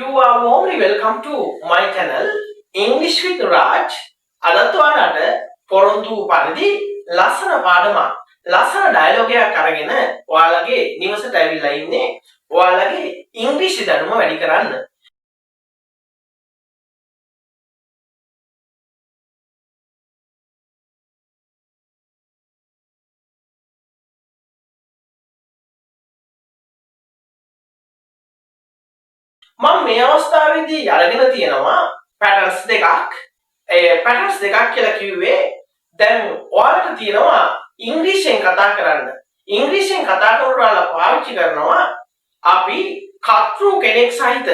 You are warmly welcome to my channel English with Raj. අදත් ඔයාලට පොරොන්දු වූ පරිදි ලස්සන පාඩමක්, ලස්සන ඩයලොග් එකක් අරගෙන ඔයාලගේ නිවසට ඇවිල්ලා ඉන්නේ ඔයාලගේ ඉංග්‍රීසි දැනුම වැඩි කරන්න. මම මේ අවස්ථාවේදී අරගෙන තියෙනවා පැටර්න්ස් දෙකක්. ඒ පැටර්න්ස් දෙකක් කියලා කිව්වේ දැන් ඔයාලට තියෙනවා ඉංග්‍රීසියෙන් කතා කරන්න. ඉංග්‍රීසියෙන් කතා කරනකොට ඔයාලා පාවිච්චි කරනවා අපි කර්තෘ කෙනෙක් සහිත,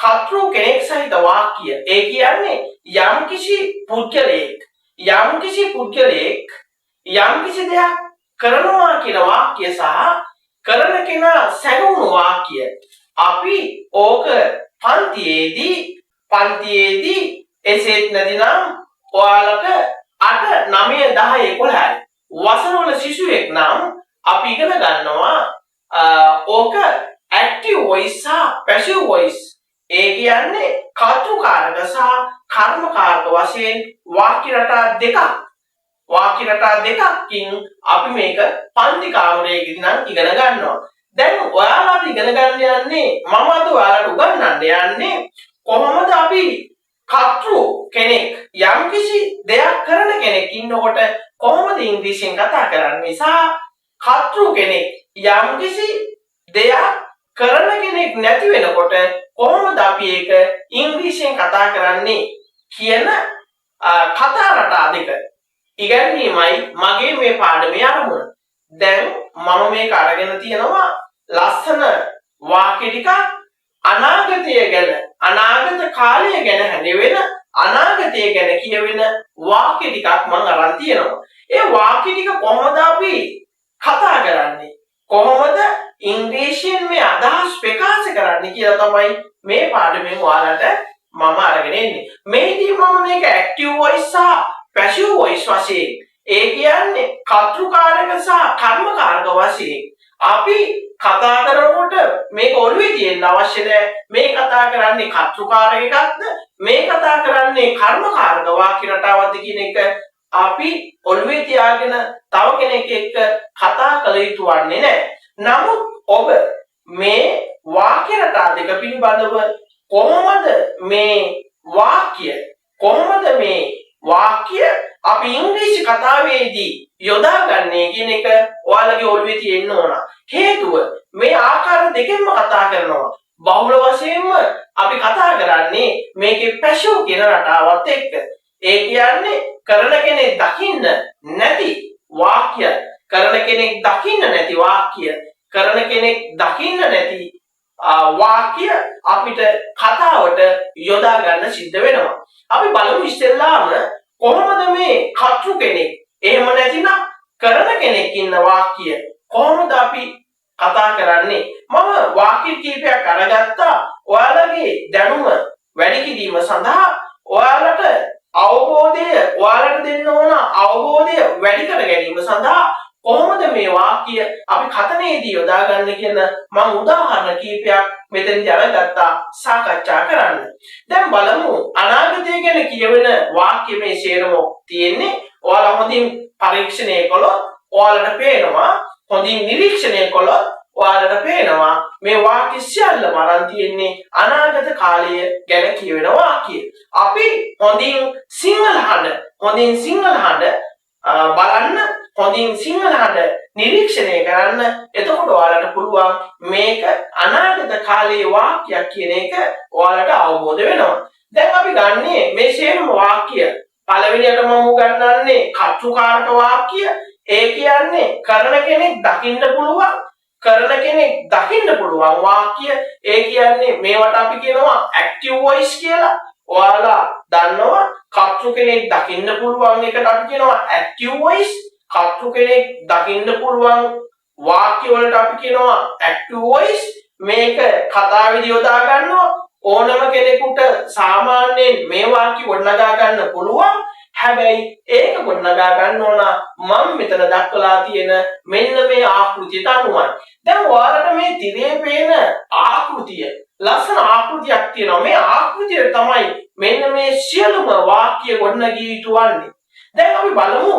කර්තෘ කෙනෙක් සහිත වාක්‍ය. ඒ කියන්නේ යම්කිසි පුද්ගලයෙක්, යම්කිසි පුද්ගලයෙක් යම්කිසි දෙයක් කරනවා කියන වාක්‍ය සහ කරන කෙනා සැඟවුණු වාක්‍ය. අපි ඕක පන්තියේදී එසේත් නැතිනම් ඔයාලට 8 9 10 11 වසරවල සිසුවෙක් නම් අපි ඉගෙන ගන්නවා ඕක ඇක්ටිව් වොයිස් සහ පැසිව් වොයිස්. ඒ කියන්නේ කර්තෘකාරක සහ කර්මකාරක වශයෙන් වාක්‍ය රටා දෙකක්, වාක්‍ය රටා දෙකකින් අපි මේක පන්ති කාමරයේදී නම් ඉගෙන ගන්නවා. දැන් ඔයාලා අද ඉගෙන ගන්න යන්නේ, මම අද ඔයාලට උගන්වන්න යන්නේ කොහොමද අපි කර්තෘ කෙනෙක්, යම්කිසි දෙයක් කරන කෙනෙක් ඉන්නකොට කොහොමද ඉංග්‍රීසියෙන් කතා කරන්නේ සහ කර්තෘ කෙනෙක්, යම්කිසි දෙයක් කරන කෙනෙක් නැති වෙනකොට කොහොමද අපි ඒක ඉංග්‍රීසියෙන් කතා කරන්නේ කියන කතා රටා දෙක ඉගැන්වීමයි මගේ මේ පාඩමේ අරමුණ. දැන් මම මේක අරගෙන තියෙනවා ලස්සන වාක්‍ය ටිකක් අනාගතය ගැන, අනාගත කාලය ගැන හැඳින්වෙන, අනාගතය ගැන කියවෙන වාක්‍ය ටිකක් මං අරන් තියෙනවා. ඒ වාක්‍ය ටික කොහොමද අපි කතා කරන්නේ, කොහොමද ඉංග්‍රීසියෙන් මේ අදහස් ප්‍රකාශ කරන්නේ කියලා තමයි මේ පාඩමෙන් ඔයාලට මම අරගෙන එන්නේ. මේදී මම මේක ඇක්ටිව් වොයිස් සහ පැසිව් වොයිස් වශයෙන්, ඒ කියන්නේ කර්තෘකාරක සහ කර්මකාරක වශයෙන් අපි කතා කරනකොට මේක ඔළුවේ තියෙන්න අවශ්‍ය නෑ. මේ කතා කරන්නේ කර්තෘකාරක එකක්ද, මේ කතා කරන්නේ කර්මකාරක වාක්‍ය රටාවක්ද කියන එක අපි ඔළුවේ තියාගෙන තව කෙනෙක් එක්ක කතා කළ යුතු වන්නේ නෑ. නමුත් ඔබ මේ වාක්‍ය රටා දෙක පිළිබඳව කොහොමද මේ වාක්‍ය, කොහොමද මේ වාක්‍ය අපි ඉංග්‍රීසි කතාවේදී යොදාගන්නේ කියන එක ඔයාලගේ ඔළුවේ තියෙන්න ඕන. හේතුව මේ ආකාර දෙකෙන්ම කතා කරනවා. බහුල වශයෙන්ම අපි කතා කරන්නේ මේකේ පැසිව් කියන රටාවත් එක්ක. ඒ කියන්නේ කරන කෙනෙක් දකින්න නැති වාක්‍ය, කරන කෙනෙක් දකින්න නැති වාක්‍ය, කරන කෙනෙක් දකින්න නැති වාක්‍ය අපිට කතාවට යොදා ගන්න සිද්ධ වෙනවා. අපි බලමු ඉස්සෙල්ලාම කොහොමද මේ කර්තෘ කෙනෙක්, එහෙම නැතිනම් කරන කෙනෙක් ඉන්න වාක්‍ය කොහොමද අපි කතා කරන්නේ. මම වාක්‍ය කිහිපයක් අරගත්තා ඔයාලගේ දැනුම වැඩි කිරීම සඳහා. ඔයාලට අවබෝධය, ඔයාලට දෙන්න ඕන අවබෝධය වැඩි කර ගැනීම සඳහා කොහොමද මේ වාක්‍ය අපි කතනයේදී යොදාගන්න කියන මම උදාහරණ කිහිපයක් මෙතනදී අරගත්තා සාකච්ඡා කරන්න. දැන් බලමු අනාගතය ගැන කියවෙන වාක්‍ය මේ සේරම තියෙන්නේ. ඔයාලා හොඳින් පරීක්ෂණය කළොත් ඔයාලට පේනවා, හොඳින් නිරීක්ෂණය කළොත් ඔයාලට පේනවා මේ වාක්‍ය සියල්ලම අරන් තියෙන්නේ අනාගත කාලය ගැන කියවෙන වාක්‍ය. අපි හොඳින් සිංහල හඬ, හොඳින් සිංහල හඬ බලන්න, හොඳින් සිංහල හඬ නිරීක්ෂණය කරන්න. එතකොට ඔයාලට පුළුවන් මේක අනාගත කාලයේ වාක්‍යයක් කියන එක ඔයාලට අවබෝධ වෙනවා. දැන් අපි ගන්නේ මේ සේරම වාක්‍ය. පළවෙනියට මම උගන්වන්නේ කර්තෘකාරක වාක්‍ය. ඒ කියන්නේ කරන කෙනෙක් දකින්න පුළුවන්, කරන කෙනෙක් දකින්න පුළුවන් වාක්‍ය. ඒ කියන්නේ මේවට අපි කියනවා ඇක්ටිව් වොයිස් කියලා. ඔයාලා දන්නවා කර්තෘ කෙනෙක් දකින්න පුළුවන් එකට අපි කියනවා ඇක්ටිව් වොයිස්. කර්තෘ කෙනෙක් දකින්න පුළුවන් වාක්‍ය වලට අපි කියනවා ඇක්ටිව් වොයිස්. මේක කතාවේදී යොදා ගන්නවා. ඕනම කෙනෙකුට සාමාන්‍යයෙන් මේ වාක්‍ය ගොඩනගා ගන්න පුළුවන්. හැබැයි ඒක ගොඩනගා ගන්න ඕන මම මෙතන දක්වලා තියෙන මෙන්න මේ ආකෘතියට අනුවයි. දැන් ඔයාලට මේ තිරේ පේන ආකෘතිය, ලස්සන ආකෘතියක් තියෙනවා. මේ ආකෘතිය තමයි මෙන්න මේ සියලුම වාක්‍ය ගොඩනගිය යුතු වන්නේ. දැන් අපි බලමු,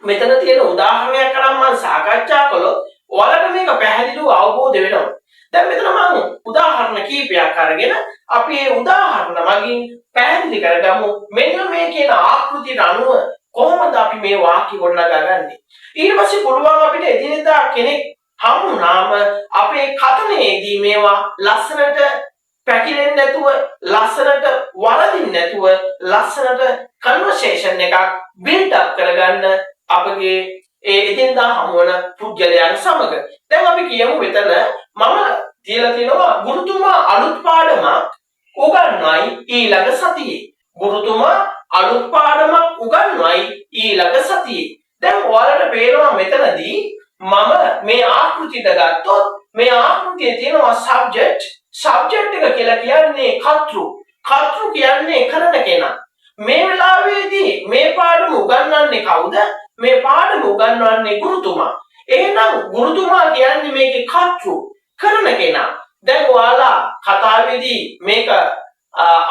මෙතන තියෙන උදාහරණයක් අරන් මම සාකච්ඡා කළොත් ඔයාලට මේක පැහැදිලිව අවබෝධ වෙනවා. දැන් මෙතන මම උදාහරණ කීපයක් අරගෙන අපි ඒ උදාහරණ මගින් පැහැදිලි කරගමු මෙන්න මේ කියන ආකෘතියට අනුව කොහොමද අපි මේ වාක්‍ය ගොඩනගා ගන්නේ. ඊට පස්සේ පුළුවන් අපිට එදිනෙදා කෙනෙක් හමු වුණාම අපේ කතනයේදී මේවා ලස්සනට පැකිලෙන්නේ නැතුව, ලස්සනට වරදින්න නැතුව, ලස්සනට කන්වර්සේෂන් එකක් බිල්ඩ් අප් කරගන්න අපගේ ඒ එදිනදා හමුවන පුද්ගලයන් සමග. දැන් අපි කියමු, මෙතන මම තියලා තියෙනවා ගුරුතුමා අලුත් පාඩමක් උගන්වයි ඊළඟ සතියේ. ගුරුතුමා අලුත් පාඩමක් උගන්වයි ඊළඟ සතියේ. දැන් ඔයාලට පේනවා මෙතනදී මම මේ ආකෘතියට ගත්තොත් මේ ආකෘතියේ තියෙනවා සබ්ජෙක්ට්. සබ්ජෙක්ට් එක කියලා කියන්නේ කර්තෘ. කර්තෘ කියන්නේ කරන කෙනා. මේ වෙලාවේදී මේ පාඩම උගන්වන්නේ කවුද? මේ පාඩම උගන්වන්නේ ගුරුතුමා. එහෙනම් ගුරුතුමා කියන්නේ මේකේ කර්තෘ, කරන කෙනා. දැන් ඔයාලා කතාවේදී මේක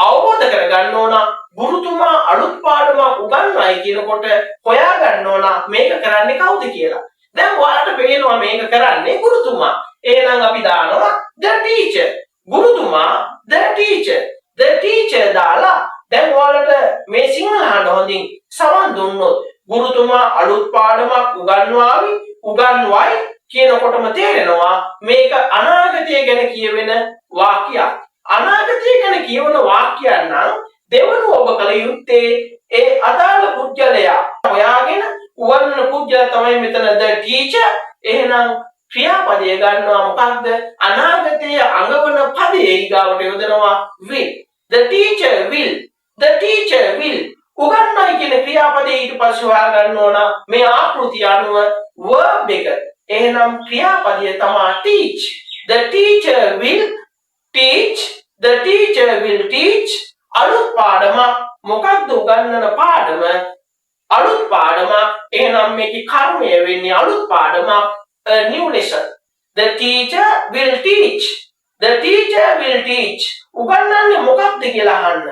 අවබෝධ කරගන්න ඕන, ගුරුතුමා අලුත් පාඩමක් උගන්වයි කියනකොට හොයා ගන්න ඕන මේක කරන්නේ කවුද කියලා. දැන් ඔයාලට පේනවා මේක කරන්නේ ගුරුතුමා. එහෙනම් අපි දානවා the teacher. ගුරුතුමා, the teacher. The teacher දාලා දැන් ඔයාලට මේ සිංහල අහන්න හොඳින් සවන් දුන්නොත් ගුරුතුමා අලුත් පාඩමක් උගන්වාවි, උගන්වයි කියනකොටම තේරෙනවා මේක අනාගතය ගැන කියවෙන වාක්‍යයක්. අනාගතය ගැන කියවන වාක්‍යයක් නම් දෙවනුව ඔබ කළ යුත්තේ ඒ අදාළ පුද්ගලයා හොයාගෙන, උගන්වන පුද්ගලයා තමයි මෙතන the teacher. එහෙනම් ක්‍රියාපදය ගන්නවා මොකක්ද? අනාගතයේ අඟවන පදයේ ඊගාවට යොදනවා will. The teacher will. The teacher will. උගන්වයි කියන ක්‍රියාපදයේ ඊට පස්සේ හොයා ගන්න ඕන මේ ආකෘතිය අනුව verb එක. එහෙනම් ක්‍රියාපදය තමා teach. The teacher will teach. The teacher will teach අලුත් පාඩමක්. මොකක්ද උගන්වන පාඩම? අලුත් පාඩමක්. එහෙනම් මේකේ කර්මය වෙන්නේ අලුත් පාඩමක්, a new lesson. The teacher will teach. The teacher will teach. උගන්වන්නේ මොකක්ද කියලා අහන්න.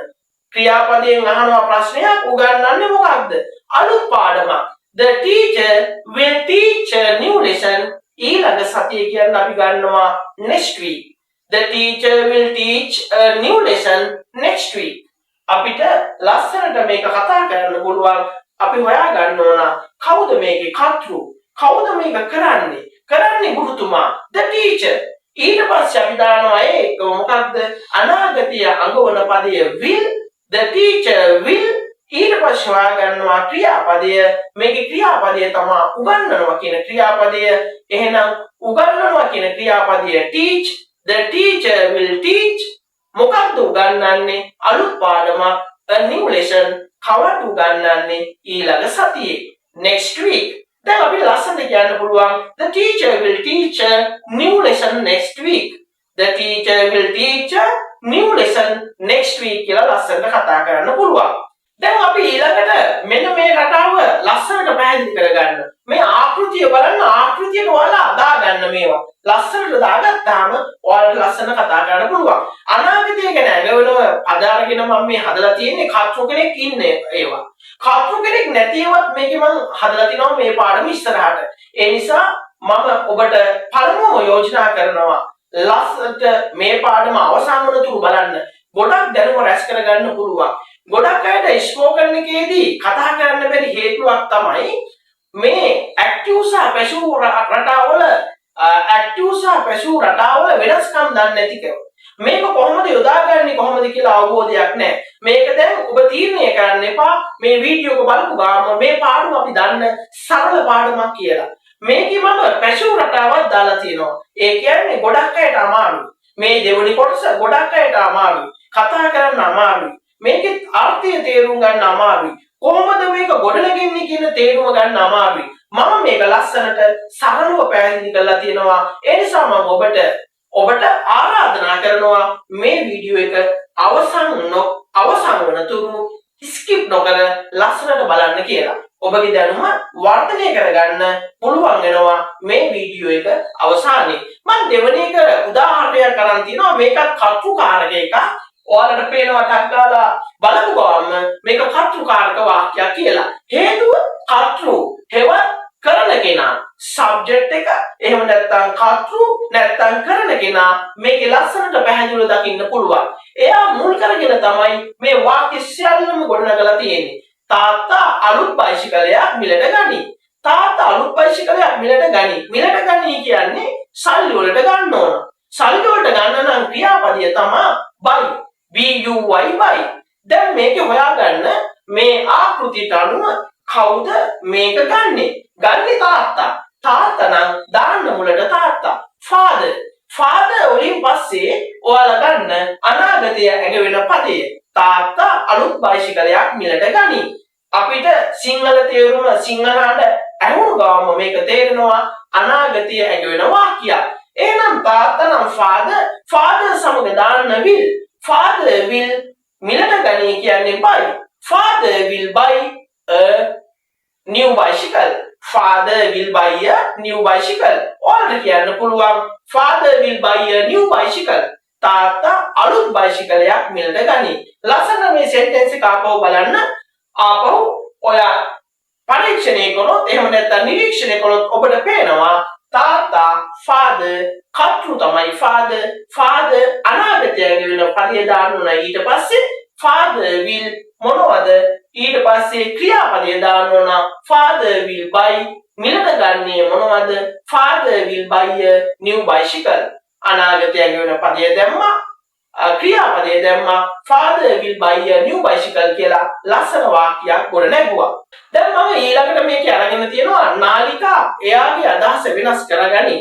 ක්‍රියාපදයෙන් අහනවා ප්‍රශ්නයක්, උගන්වන්නේ මොකක්ද? අලුත් පාඩමක්. The teacher will teach a new lesson. ඊළඟ සතිය කියන්න අපි ගන්නවා next week. The teacher will teach a new lesson next week. අපිට ලස්සනට මේක කතා කරන්න පුළුවන්. අපි හොයා ගන්න ඕන කවුද මේකේ කර්තෘ? කවුද මේක කරන්නේ? කරන්නේ ගුරුතුමා, the teacher. ඊට පස්සේ අපි දානවා ඒක මොකක්ද? අනාගතය අඟවන පදය will. The teacher will. ඊට පස්සේ හොයා ගන්නවා ක්‍රියාපදය. මේකේ ක්‍රියාපදය තමා උගන්වනවා කියන ක්‍රියාපදය. එහෙනම් උගන්වනවා කියන ක්‍රියාපදය teach. The teacher will teach. මොකක්ද උගන්වන්නේ? අලුත් පාඩමක්, a new lesson. කවද්ද උගන්වන්නේ? ඊළඟ සතියේ, next week. දැන් අපිට ලස්සනට කියන්න පුළුවන් the teacher will teach a new lesson next week. The teacher will teach a new lesson next week කියලා ලස්සනට කතා කරන්න පුළුවන්. දැන් අපි ඊළඟට මෙන්න මේ රටාව ලස්සනට පැහැදිලි කරගන්න. මේ ආකෘතිය බලන්න, ආකෘතියට ඔයාලා දාගන්න මේවා. ලස්සනට දාගත්තාම ඔයාලට ලස්සන කතා කරන්න පුළුවන්. අනාගතය ගැන ඇඟවෙනව පද අරගෙන මම මේ හදලා තියෙන්නේ කර්තෘ කෙනෙක් ඉන්නේ ඒවා. කර්තෘ කෙනෙක් නැති ඒවත් මේකේ මම හදලා තිනවා මේ පාඩම ඉස්සරහට. ඒ නිසා මම ඔබට පළමුවම යෝජනා කරනවා ලස්සනට මේ පාඩම අවසන් වන තුරු බලන්න. ගොඩක් දැනුම රැස් කරගන්න පුළුවන්. ගොඩක් අයට ස්පෝකන් එකේදී කතා කරන්න බැරි හේතුවක් තමයි මේ ඇක්ටිව් සහ පැසිව් රටාවල, ඇක්ටිව් සහ පැසිව් රටාවල වෙනස්කම් දන්නේ නැතිකම. මේක කොහොමද යොදාගන්නේ කොහොමද කියලා අවබෝධයක් නැහැ. මේක දැන් ඔබ තීරණය කරන්න එපා මේ වීඩියෝ එක බලපු ගාම මේ පාඩම අපි දන්න සරල පාඩමක් කියලා. මේකේ මම පැසිව් රටාවක් දාලා තියෙනවා. ඒ කියන්නේ ගොඩක් අයට අමාරුයි. මේ දෙවෙනි කොටස ගොඩක් අයට අමාරුයි. කතා කරන්න අමාරුයි. මේකේ අර්ථය තේරුම් ගන්න අමාරුයි. කොහොමද මේක ගොඩනගන්නේ කියන තේරුම ගන්න අමාරුයි. මම මේක ලස්සනට සරලව පැහැදිලි කරලා තියෙනවා. ඒ නිසා මම ඔබට ඔබට ආරාධනා කරනවා මේ වීඩියෝ එක අවසන් වනතුරු ස්කිප් නොකර ලස්සනට බලන්න කියලා. ඔබගේ දැනුම වර්ධනය කරගන්න පුළුවන් වෙනවා මේ වීඩියෝ එක අවසානයේ. මම දෙවෙනි එක උදාහරණයක් අරන් තිනවා. මේකත් කර්තෘකාරක එකක්. ඔයාලට පේනවා ටක් ගාලා බලපු ගමන් මේක කර්තෘකාරක වාක්‍යයක් කියලා. හේතුව කර්තෘ හෙවත් කරන කෙනා, සබ්ජෙක්ට් එක, එහෙම නැත්නම් කර්තෘ නැත්නම් කරන කෙනා මේකේ ලස්සනට පැහැදිලිව දකින්න පුළුවන්. එයා මුල් කරගෙන තමයි මේ වාක්‍ය සියල්ලම ගොඩනගලා තියෙන්නේ. තාත්තා අලුත් බයිසිකලයක් මිලට ගනී. තාත්තා අලුත් බයිසිකලයක් මිලට ගනී. මිලට ගනී කියන්නේ සල්ලි වලට ගන්න ඕන. සල්ලි වලට ගන්න නම් ක්‍රියාපදය තමා buy. B U Y, buy. දැන් මේක හොයාගන්න මේ ආකෘතියට අනුව කවුද මේක ගන්නෙ? ගන්නෙ තාත්තා. තාත්තා නම් දාන්න මුලට තාත්තා. Father. Father වලින් පස්සේ ඔයාලා ගන්න අනාගතය ඇඟවෙන පදය. තාත්තා අලුත් බයිසිකලයක් මිලට ගනී. අපිට සිංහල තේරුම, සිංහල හඬ ඇහුණු ගමන් මේක තේරෙනවා අනාගතය ඇඟවෙන වාක්‍යයක්. එහෙනම් තාත්තා නම් father, father සමග දාන්න will. Father will, මිලට ගනී කියන්නේ buy. Father will buy a new bicycle. Father will buy a new bicycle. ඔයාලට කියන්න පුළුවන් father will buy a new bicycle. තාත්තා අලුත් බයිසිකලයක් මිලට ගනී. ලස්සන මේ සෙන්ටෙන්ස් එක ආපහු බලන්න. ආපහු ඔයා පරීක්ෂණය කළොත්, එහෙම නැත්නම් නිරීක්ෂණය කළොත් ඔබට පේනවා තාත්තා father, කර්තෘ තමයි father. Father අනාගතය වෙන පදය දාන්න ඕන. ඊට පස්සේ father will මොනවද? ඊට පස්සේ ක්‍රියාපදය දාන්න ඕන. Father will buy, මිලට ගන්නේ මොනවද? Father will buy a new bicycle. අනාගතය වෙන පදය දැම්මා, ක්‍රියාපදය දැම්මා, father will buy a new bicycle කියලා ලස්සන වාක්‍යයක් ගොඩ නැගුවා. දැන් මම ඊළඟට මේක අරගෙන තියෙනවා නාලිකා එයාගේ අදහස වෙනස් කරගනි.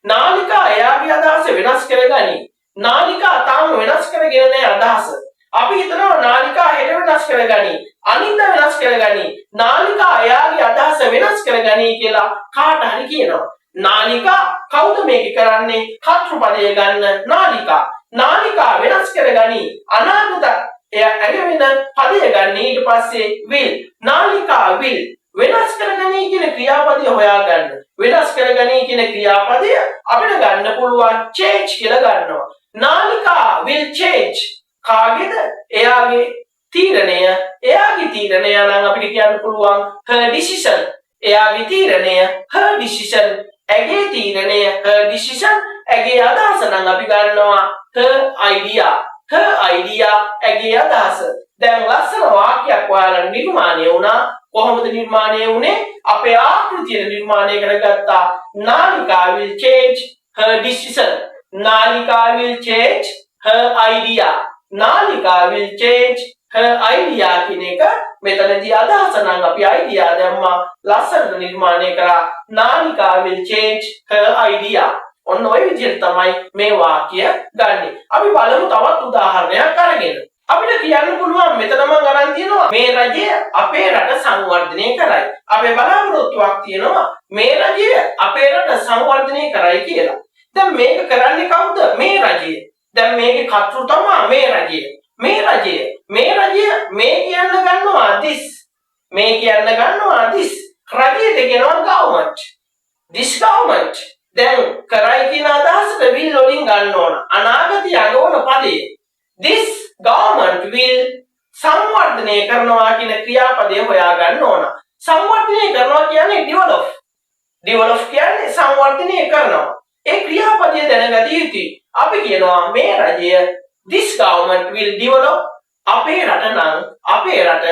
නාලිකා එයාගේ අදහස වෙනස් කරගනි. නාලිකා තාම වෙනස් කරගෙන නැහැ අදහස. අපි හිතනවා නාලිකා හෙට වෙනස් කරගනි, අනිද්දා වෙනස් කරගනි. නාලිකා එයාගේ අදහස වෙනස් කරගනි කියලා කාට හරි කියනවා. නාලිකා කවුද මේක කරන්නේ? කර්තෘපදය ගන්න නාලිකා. නාලිකා වෙනස් කරගනි. අනාගත එයා ඇඟවෙන පදය ගන්න ඊට පස්සේ will. නාලිකා will වෙනස් කරගනී කියන ක්‍රියාපදය හොයාගන්න. වෙනස් කරගනී කියන ක්‍රියාපදය අපිට ගන්න පුළුවන් change කියලා ගන්නවා. නාලිකා will change. කාගේද? එයාගේ තීරණය. එයාගේ තීරණය නම් අපිට කියන්න පුළුවන් her decision. එයාගේ තීරණය her decision. ඇගේ තීරණය her decision. ඇගේ අදහස නම් අපි ගන්නවා her idea. Her idea, ඇගේ අදහස. දැන් ලස්සන වාක්‍යයක් ඔයාලට නිර්මාණය වුණා. කොහොමද නිර්මාණය වුණේ? අපේ ආකෘතිය නිර්මාණය කරගත්තා. නාලිකා will change her decision. නාලිකා will change her idea. නාලිකා will change her idea කියන එක මෙතනදී අදහස නම් අපි idea දැම්මා. ලස්සනට නිර්මාණය කරා නාලිකා will change her idea. ඔන්න ඔය විදිහට තමයි මේ වාක්‍ය ගන්නෙ. අපි බලමු තවත් උදාහරණයක් අරගෙන. අපිට කියන්න පුළුවන් මෙතන මං අරන් තියෙනවා මේ රජය අපේ රට සංවර්ධනය කරයි. අපේ බලාපොරොත්තුවක් තියෙනවා මේ රජය අපේ රට සංවර්ධනය කරයි කියලා. දැන් මේක කරන්නේ කවුද? මේ රජය. දැන් මේකේ කර්තෘ තමා මේ රජය. මේ රජය. මේ රජය මේ කියන්න ගන්නවා this. මේ කියන්න ගන්නවා this. රජයට කියනවා government. This government. දැන් කරයි කියන අදහසට will වලින් ගන්න ඕන. අනාගතය අඟවන පදය. This government will සංවර්ධනය කරනවා කියන ක්‍රියාපදය හොයා ගන්න ඕන. සංවර්ධනය කරනවා කියන්නේ develop. Develop කියන්නේ සංවර්ධනය කරනවා. ඒ ක්‍රියාපදය දැනගත යුතුයි. අපි කියනවා මේ රජය this government will develop අපේ රට නම් අපේ රට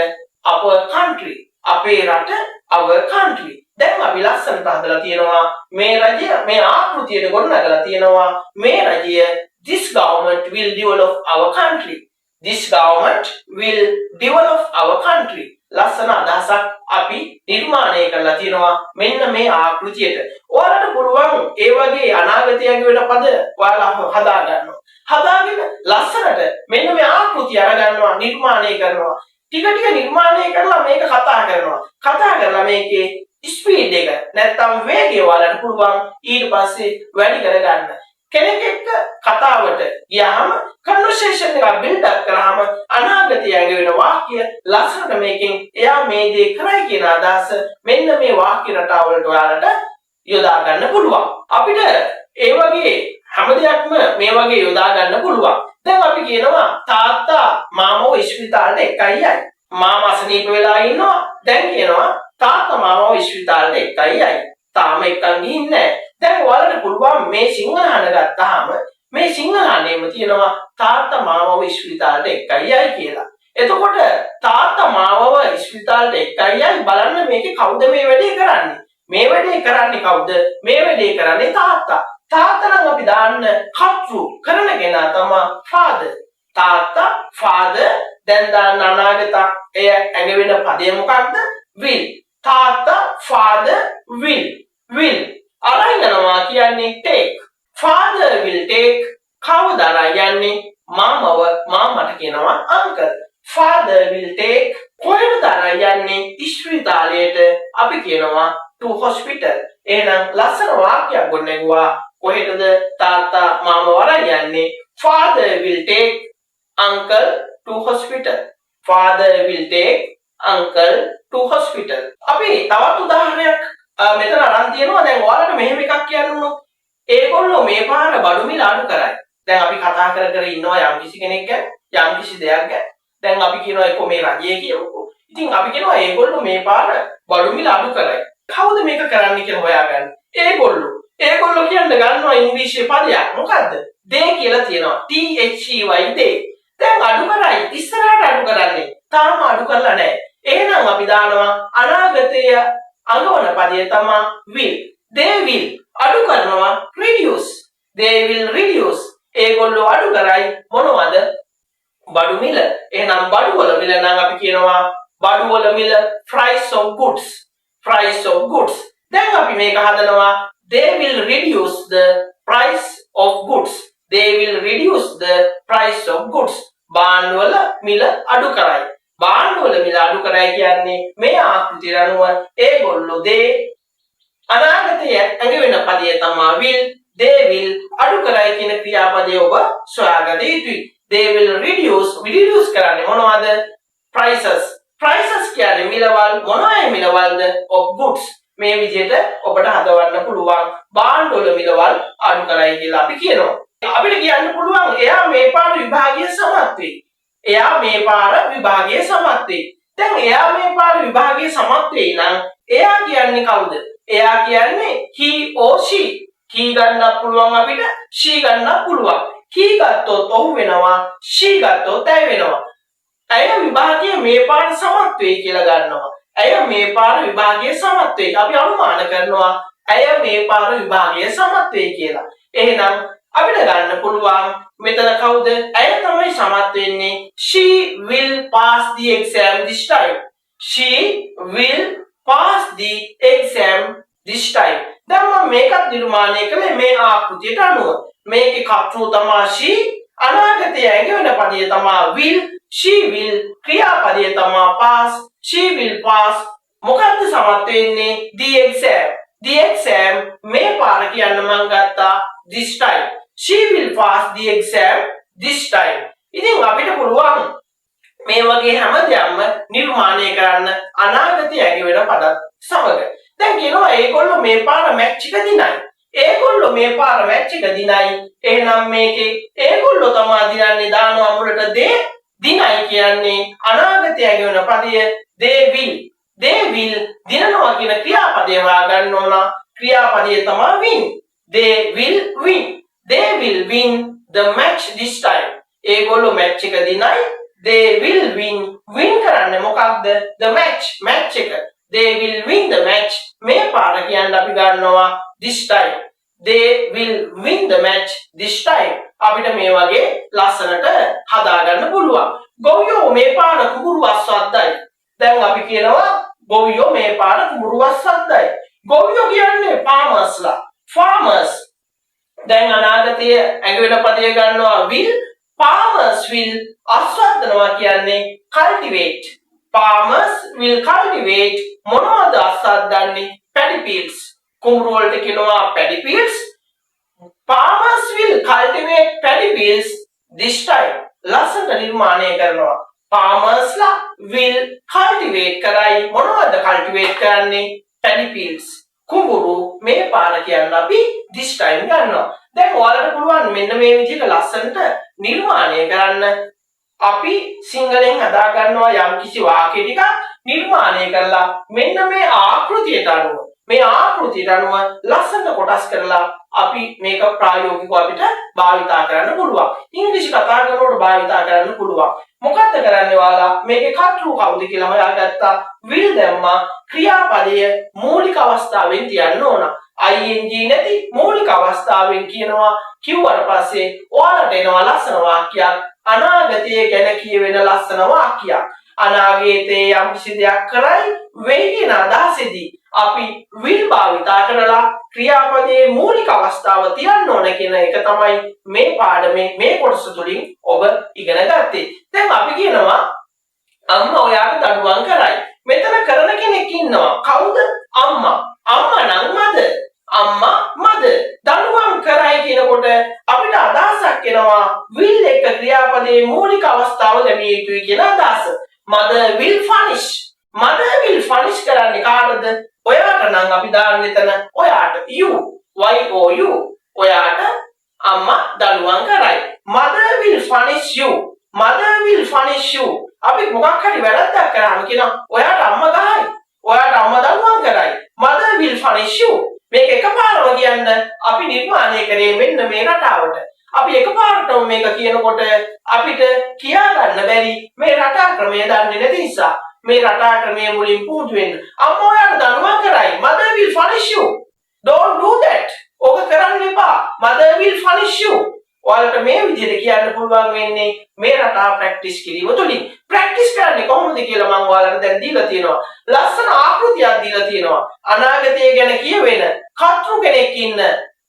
our country. අපේ රට our country. දැන් අපි ලස්සනට හදලා තියෙනවා මේ රජය මේ ආකෘතියට ගොඩනගලා තියෙනවා මේ රජය this government will develop our country. This government will develop our country. ලස්සන අදහසක් අපි නිර්මාණය කරලා තියෙනවා මෙන්න මේ ආකෘතියට. ඔයාලට පුළුවන් ඒ වගේ අනාගතය වෙන පද ඔයාලා හදා ගන්නවා. හදාගෙන ලස්සනට මෙන්න මේ ආකෘතිය අරගන්නවා, නිර්මාණය කරනවා. ටික ටික නිර්මාණය කරලා මේක කතා කරනවා. කතා කරලා මේකේ ස්පීඩ් එක නැත්තම් වේගය ඔයාලට පුළුවන් ඊට පස්සේ වැඩි කරගන්න. කෙනෙක් එක්ක කතාවට ගියාම, කන්වර්සේෂන් එකක් බිල්ඩ් අප් කරාම අනාගතය ඇඟවෙන වාක්‍ය ලස්සනට මේකෙන් එයා මේ දේ කරයි කියන අදහස මෙන්න මේ වාක්‍ය රටාව වලට ඔයාලට යොදා ගන්න පුළුවන්. අපිට ඒ වගේ හැම දෙයක්ම මේ වගේ යොදා ගන්න පුළුවන්. දැන් අපි කියනවා තාත්තා මාමව ඉස්පිරිතාලට එක්කයි යයි. මාමා අසනීප වෙලා ඉන්නවා. දැන් කියනවා තාත්තා මාමව ඉස්පිරිතාලට එක්කයි යයි. තාම එක්කන් ගිහින් නැහැ. දැන් ඔයාලට පුළුවන් මේ සිංහල හඬ ගත්තාම මේ සිංහල හඬේම තියෙනවා තාත්තා මාමව ඉස්පිරිතාලට එක්කයි යයි කියලා. එතකොට තාත්තා මාමව ඉස්පිරිතාලට එක්කයි යයි. බලන්න මේකේ කවුද මේ වැඩේ කරන්නේ? මේ වැඩේ කරන්නේ කවුද? මේ වැඩේ කරන්නේ තාත්තා. තාත්තා නම් අපි දාන්න කර්තෘ කරන කෙනා තමා ෆාදර්. තාත්තා ෆාදර්. දැන් දාන්න අනාගත එය ඇඟවෙන පදය මොකක්ද? Will. තාත්තා ෆාදර් will. Will අරන් යනවා කියන්නේ take. Father will take. කවුද අරන් යන්නේ? මාමව. මාමට කියනවා uncle. Father will take. කොහෙටද අරන් යන්නේ? ඉස්පිරිතාලයට. අපි කියනවා to hospital. එහෙනම් ලස්සන වාක්‍යයක් ගොඩනැගුවා. කොහෙටද තාත්තා මාමව අරන් යන්නේ? Father will take uncle to hospital. Father will take uncle to hospital. අපි තවත් උදාහරණයක් මෙතන අරන් තියෙනවා. දැන් ඔයාලට මෙහෙම එකක් කියන්න වුණොත්, ඒගොල්ලෝ මේ පාර බඩු මිල අඩු කරයි. දැන් අපි කතා කර කර ඉන්නවා යම් කිසි කෙනෙක් ගැන, යම් කිසි දෙයක් ගැන. දැන් අපි කියනවා එක්කෝ මේ රජය කියමුකෝ. ඉතින් අපි කියනවා ඒගොල්ලෝ මේ පාර බඩු මිල අඩු කරයි. කවුද මේක කරන්නේ කියලා හොයාගන්න. ඒගොල්ලෝ. ඒගොල්ලෝ කියන්න ගන්නවා ඉංග්‍රීසි පදයක්. මොකද්ද? They කියලා තියෙනවා. T H E Y, they. දැන් අඩු කරයි. ඉස්සරහට අඩු කරන්නේ. තාම අඩු කරලා නැහැ. එහෙනම් අපි දානවා අනාගතය අඟවන පදය තමා will. They will අඩු කරනවා reduce. They will reduce. ඒගොල්ලෝ අඩු කරයි. මොනවද? බඩු මිල. එහෙනම් බඩු වල මිල නම් අපි කියනවා බඩු වල මිල price of goods. Price of goods. දැන් අපි මේක හදනවා they will reduce the price of goods. They will reduce the price of goods. භාණ්ඩ වල මිල අඩු කරයි. භාණ්ඩ වල මිල අඩු කරයි කියන්නේ මේ ආකෘතිය අනුව ඒගොල්ලෝ they අනාගතය ඇඟවෙන පදය තමා will. They will අඩු කරයි කියන ක්‍රියාපදය ඔබ සොයාගත යුතුයි. They will reduce. Reduce කරන්නේ මොනවද? Prices. Prices කියන්නේ මිලවල්. මොනවායේ මිලවල්ද? Of goods. මේ විදිහට ඔබට හදවන්න පුළුවන්. භාණ්ඩ වල මිලවල් අඩු කරයි කියලා අපි කියනවා. අපිට කියන්න පුළුවන් එයා මේ පාර විභාගය සමත් වෙයි. එයා මේ පාර විභාගය සමත් වෙයි. දැන් එයා මේ පාර විභාගය සමත් වෙයි නම් එයා කියන්නේ කවුද? එයා කියන්නේ he or she. He ගන්නත් පුළුවන් අපිට, she ගන්නත් පුළුවන්. He ගත්තොත් ඔහු වෙනවා, she ගත්තොත් ඇය වෙනවා. ඇය විභාගය මේ පාර සමත් වෙයි කියලා ගන්නවා. ඇය මේ පාර විභාගය සමත් වෙයි. අපි අනුමාන කරනවා ඇය මේ පාර විභාගය සමත් වෙයි කියලා. එහෙනම් අපිට ගන්න පුළුවන් මෙතන කවුද? ඇය තමයි සමත් වෙන්නේ. She will pass the exam this time. She will pass the exam this time. දැන් මම මේකත් නිර්මාණය කළේ මේ ආකෘතියට අනුව. මේකේ කර්තෘ තමා she, අනාගතය ඇඟවෙන පදය තමා will, she will, ක්‍රියාපදය තමා pass, she will pass. මොකද්ද සමත් වෙන්නේ? The exam. The exam මේ පාර කියන්න මං ගත්තා this time. She will pass the exam this time. ඉතින් අපිට පුළුවන් මේ වගේ හැම දෙයක්ම නිර්මාණය කරන්න අනාගතය ඇඟවෙන පදත් සමග. දැන් කියනවා ඒගොල්ලෝ මේ පාර මැච් එක දිනයි. ඒගොල්ලෝ මේ පාර මැච් එක දිනයි. එහෙනම් මේකේ ඒගොල්ලෝ තමා දිනන්නේ. දානවා මුලට they. දිනයි කියන්නේ අනාගතය ඇඟවෙන පදය they will. They will දිනනවා කියන ක්‍රියාපදය හොයාගන්න ඕන. ක්‍රියාපදය තමා win. They will win. They will win the match this time. ඒගොල්ලෝ මැච් එක දිනයි. They will win. Win කරන්නේ මොකක්ද? The match. Match එක. They will win the match. මේ පාර කියන්න අපි ගන්නවා this time. They will win the match this time. අපිට මේ වගේ ලස්සනට හදාගන්න පුළුවන්. ගොවියෝ මේ පාර කුඹුරු අස්වද්දයි. දැන් අපි කියනවා ගොවියෝ මේ පාර කුඹුරු අස්වද්දයි. ගොවියෝ කියන්නේ ෆාමර්ස්ලා. ෆාමර්ස්. දැන් අනාගතය ඇඟවෙන පදය ගන්නවා will. Farmers will අස්වද්දනවා කියන්නේ cultivate. Farmers will cultivate. මොනවද අස්වද්දන්නේ? Paddy fields. කුඹුරු වලට කියනවා paddy fields. Farmers will cultivate paddy fields this time. ලස්සනට නිර්මාණය කරනවා. Farmersලා will cultivate කරයි. මොනවද cultivate කරන්නේ? Paddy fields. කුඹුරු. මේ පාර කියන්න අපි this time ගන්නවා. දැන් ඔයාලට පුළුවන් මෙන්න මේ විදිහට ලස්සනට නිර්මාණය කරන්න. අපි සිංහලෙන් හදා ගන්නවා යම්කිසි වාක්‍ය ටිකක් නිර්මාණය කරලා, මෙන්න මේ ආකෘතියට අනුව ලස්සනට කොටස් කරලා අපි මේක ප්‍රායෝගිකව අපිට භාවිතා කරන්න පුළුවන්. ඉංග්‍රීසි කතා කරනකොට භාවිතා කරන්න පුළුවන්. මොකද්ද කරන්නේ ඔයාලා? මේකේ කර්තෘ කවුද කියලා හොයාගත්තා. Will දැම්මා. ක්‍රියාපදය මූලික අවස්ථාවෙන් තියන්න ඕන. Ing නැති මූලික අවස්ථාවෙන් කියනවා. කිව්වට පස්සේ ඔයාලට එනවා ලස්සන වාක්‍යයක්. අනාගතය ගැන කියවෙන ලස්සන වාක්‍යයක්. අනාගතයේ යම් කිසි දෙයක් කරයි වෙයි කියන අදහසේදී අපි will භාවිතා කරලා ක්‍රියාපදයේ මූලික අවස්ථාව තියන්න ඕන කියන එක තමයි මේ පාඩමේ මේ කොටස තුලින් ඔබ ඉගෙන ගත්තේ. දැන් අපි කියනවා අම්මා ඔයාට දඬුවම් කරයි. මෙතන කරන කෙනෙක් ඉන්නවා. කවුද? අම්මා. අම්මා නම් මදර්. අම්මා මදර්. දඬුවම් කරයි කියනකොට අපිට අදහසක් එනවා will එක ක්‍රියාපදයේ මූලික අවස්ථාව දැමිය යුතුයි කියන අදහස. Mother will punish. Mother will punish කරන්නේ කාටද? ඔයාට නම් අපි දාන්නේ එතන ඔයාට, you, y o u. ඔයාට අම්මා දඬුවම් කරයි. Mother will punish you. Mother will punish you. අපි මොකක් හරි වැරද්දක් කරාම කියනවා ඔයාට අම්මා ගහයි. ඔයාට අම්මා දඬුවම් කරයි. Mother will punish you. මේක එකපාරම කියන්න අපි නිර්මාණය කරේ මෙන්න මේ රටාවට. අපි එකපාරටම මේක කියනකොට අපිට කියා ගන්න බැරි මේ රටා ක්‍රමය දන්නේ නැති නිසා. මේ රටා ක්‍රමය මුලින් පුහුණු වෙන්න. අම්මා ඔයාට දඬුවම් කරයි. Mother will punish you. Don't do that. ඕක කරන්න එපා. Mother will punish you. ඔයාලට මේ විදිහට කියන්න පුළුවන් වෙන්නේ මේ රටාව ප්‍රැක්ටිස් කිරීම තුලින්. ප්‍රැක්ටිස් කරන්නේ කොහොමද කියලා මම ඔයාලට දැන් දීලා තියෙනවා. ලස්සන ආකෘතියක් දීලා තියෙනවා. අනාගතය ගැන කියවෙන කර්තෘ කෙනෙක් ඉන්න,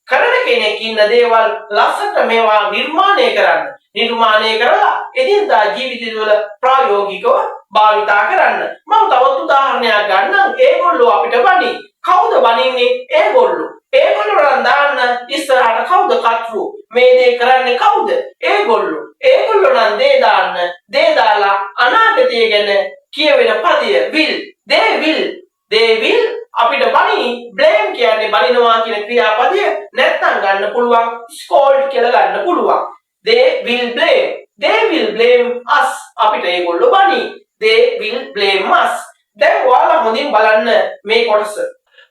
කරන කෙනෙක් ඉන්න දේවල් ලස්සනට මේවා නිර්මාණය කරන්න. නිර්මාණය කරලා එදිනදා ජීවිතය තුළ ප්‍රායෝගිකව භාවිතා කරන්න. මම තවත් උදාහරණයක් ගන්නම්. ඒගොල්ලෝ අපිට බනි. කවුද බනින්නේ? ඒගොල්ලෝ. ඒගොල්ලෝ නම් දාන්න ඉස්සරහට කවුද කර්තෘ? මේ දේ කරන්නේ කවුද? ඒගොල්ලෝ. ඒගොල්ලෝ නම් දේ දාන්න. දේ දාලා අනාගතය ගැන කියවෙන පදය will. They will. They will අපිට බනි. Blame කියන්නේ බනිනවා කියන ක්‍රියාපදය. නැත්නම් ගන්න පුළුවන් scold කියලා ගන්න පුළුවන්. They will blame. They will blame us. අපිට ඒගොල්ලෝ බනි. They will blame us. දැන් ඔයාලා හොඳින් බලන්න මේ කොටස.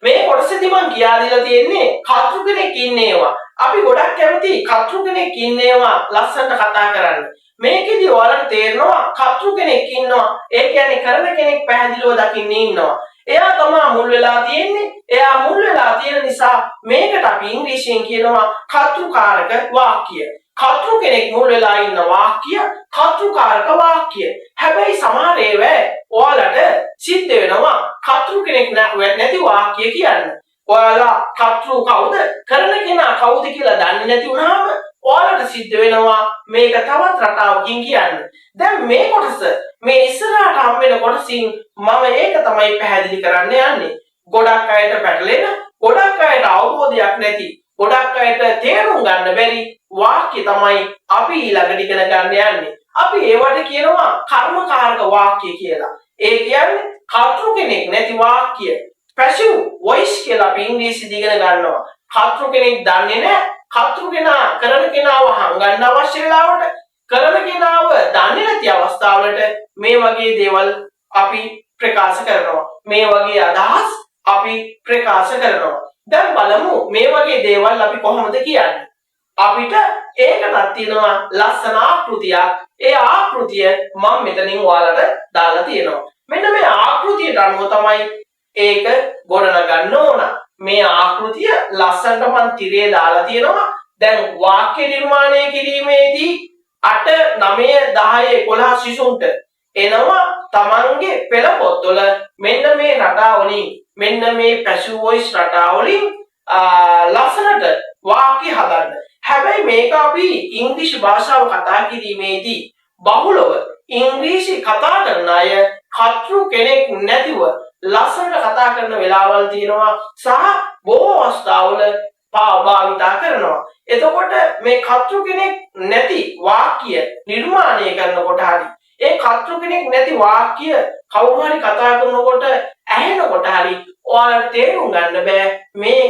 මේ කොටසේදී මං කියා දීලා තියෙන්නේ කර්තෘ කෙනෙක් ඉන්නේවා. අපි ගොඩක් කැමති කර්තෘ කෙනෙක් ඉන්නේවා ලස්සනට කතා කරන්න. මේකෙදි ඔයාලට තේරෙනවා කර්තෘ කෙනෙක් ඉන්නවා. ඒ කියන්නේ කරන කෙනෙක් පැහැදිලිව දකින්න ඉන්නවා. එයා තමා මුල් වෙලා තියෙන්නේ. එයා මුල් වෙලා තියෙන නිසා මේකට අපි ඉංග්‍රීසියෙන් කියනවා කර්තෘකාරක වාක්‍ය. කර්තෘ කෙනෙක් මුල් වෙලා ඉන්න වාක්‍ය කර්තෘකාරක වාක්‍ය. හැබැයි සමහර ඒවා ඔයාලට සිද්ධ වෙනවා කර්තෘ කෙනෙක් නැති වාක්‍ය කියන්න. ඔයාලා කර්තෘ කවුද, කරන කෙනා කවුද කියලා දන්නේ නැති වුණාම ඔයාලට සිද්ධ වෙනවා මේක තවත් රටාවකින් කියන්න. දැන් මේ කොටස, මේ ඉස්සරහට හම් වෙන කොටසින් මම ඒක තමයි පැහැදිලි කරන්න යන්නේ. ගොඩක් අයට පැටලෙන, ගොඩක් අයට අවබෝධයක් නැති, ගොඩක් අයට තේරුම් ගන්න බැරි වාක්‍ය තමයි අපි ඊළඟට ඉගෙන ගන්න යන්නේ. අපි ඒවට කියනවා කර්මකාරක වාක්‍ය කියලා. ඒ කියන්නේ කර්තෘ කෙනෙක් නැති වාක්‍ය. පැසිව් වොයිස් කියලා අපි ඉංග්‍රීසියෙන් ඉගෙන ගන්නවා. කර්තෘ කෙනෙක් දන්නේ නැහැ. කර්තෘ කෙනා, කරන කෙනාව හංගන්න අවශ්‍ය වෙලාවට, කරන කෙනාව දන්නේ නැති අවස්ථාවලට මේ වගේ දේවල් අපි ප්‍රකාශ කරනවා. මේ වගේ අදහස් අපි ප්‍රකාශ කරනවා. දැන් බලමු මේ වගේ දේවල් අපි කොහොමද කියන්නේ. අපිට ඒකටත් තියෙනවා ලස්සන ආකෘතියක්. ඒ ආකෘතිය මම මෙතනින් ඔයාලට දාලා තියෙනවා. මෙන්න මේ ආකෘතියට අනුව තමයි ඒක ගොඩනගන්න ඕන. මේ ආකෘතිය ලස්සනට මං තිරේ දාලා තියෙනවා. දැන් වාක්‍ය නිර්මාණය කිරීමේදී 8, 9, 10, 11 සිසුන්ට එනවා තමන්ගේ පෙළ පොත්වල මෙන්න මේ රටා වලින්, මෙන්න මේ පැසිව් වොයිස් රටා වලින් ලස්සනට වාක්‍ය හදන්න. හැබැයි මේක අපි ඉංග්‍රීසි භාෂාව කතා කිරීමේදී බහුලව ඉංග්‍රීසි කතා කරන අය කර්තෘ කෙනෙක් නැතිව ලස්සනට කතා කරන වෙලාවල් තියෙනවා සහ බොහෝ අවස්ථාවල භාවිතා කරනවා. එතකොට මේ කර්තෘ කෙනෙක් නැති වාක්‍ය නිර්මාණය කරනකොට හරි, ඒ කර්තෘ කෙනෙක් නැති වාක්‍ය කවුරු හරි කතා කරනකොට ඇහෙනකොට හරි ඔයාලට තේරුම් ගන්න බෑ මේ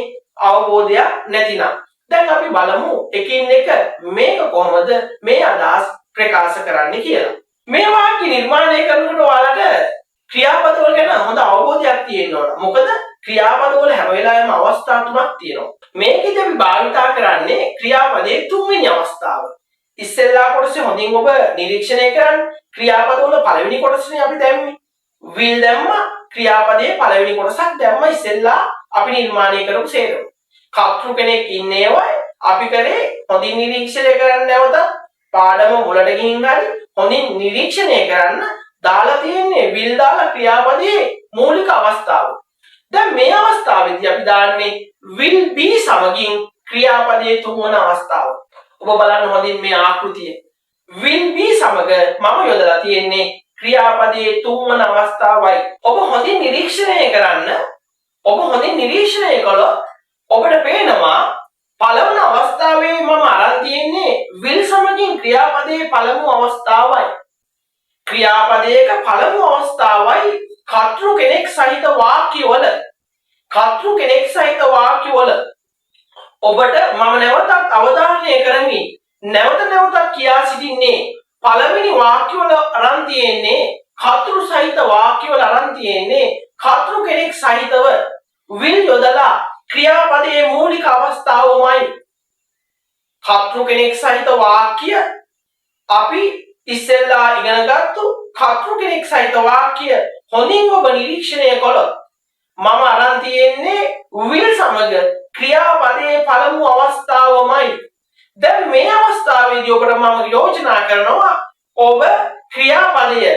අවබෝධයක් නැතිනම්. දැන් අපි බලමු එකින් එක මේක කොහොමද මේ අදහස් ප්‍රකාශ කරන්න කියලා. මේ වාක්‍ය නිර්මාණය කරනකොට ඔයාලට ක්‍රියාපදවල ගැන හොඳ අවබෝධයක් තියෙන්න ඕන. මොකද ක්‍රියාපදවල හැම වෙලාවෙම අවස්ථා තුනක් තියෙනවා. මේකෙදි අපි භාවිතා කරන්නේ ක්‍රියාපදයේ තුන්වෙනි අවස්ථාව. ඉස්සෙල්ලා කොටසේ හොඳින් ඔබ නිරීක්ෂණය කරන්න, ක්‍රියාපදවල පළවෙනි කොටසනේ අපි දැම්මේ. Will දැම්මා, ක්‍රියාපදයේ පළවෙනි කොටසක් දැම්මා ඉස්සෙල්ලා අපි නිර්මාණය කරපු සේරම. කර්තෘ කෙනෙක් ඉන්නේ ඒවයි අපි කරේ. හොඳින් නිරීක්ෂණය කරන්න, නැවතත් පාඩම මුලට ගිහින් හරි හොඳින් නිරීක්ෂණය කරන්න, දාලා තියෙන්නේ will දාලා ක්‍රියාපදයේ මූලික අවස්ථාව. දැන් මේ අවස්ථාවේදී අපි දාන්නේ will be සමගින් ක්‍රියාපදයේ තුන්වන අවස්ථාව. ඔබ බලන්න හොඳින් මේ ආකෘතිය. Will be සමග මම යොදලා තියෙන්නේ ක්‍රියාපදයේ තුන්වන අවස්ථාවයි. ඔබ හොඳින් නිරීක්ෂණය කරන්න. ඔබ හොඳින් නිරීක්ෂණය කළොත් ඔබට පේනවා පළවන අවස්ථාවේ මම අරන් තියෙන්නේ will සමගින් ක්‍රියාපදයේ පළමු අවස්ථාවයි. ක්‍රියාපදයක පළමු අවස්ථාවයි කර්තෘ කෙනෙක් සහිත වාක්‍යවල, කර්තෘ කෙනෙක් සහිත වාක්‍යවල. ඔබට මම නැවතත් අවධාරණය කරමි, නැවත නැවතත් කියා සිටින්නේ පළවෙනි වාක්‍යවල අරන් තියෙන්නේ, කර්තෘ සහිත වාක්‍යවල අරන් තියෙන්නේ කර්තෘ කෙනෙක් සහිතව will යොදලා ක්‍රියාපදයේ මූලික අවස්ථාවමයි. කර්තෘ කෙනෙක් සහිත වාක්‍ය, අපි ඉස්සෙල්ලා ඉගෙන ගත්තු කර්තෘ කෙනෙක් සහිත වාක්‍ය හොඳින් ඔබ නිරීක්ෂණය කළොත් මම අරන් තියෙන්නේ will සමග ක්‍රියාපදයේ පළමු අවස්ථාවමයි. දැන් මේ අවස්ථාවේදී ඔබට මම යෝජනා කරනවා ඔබ ක්‍රියාපදය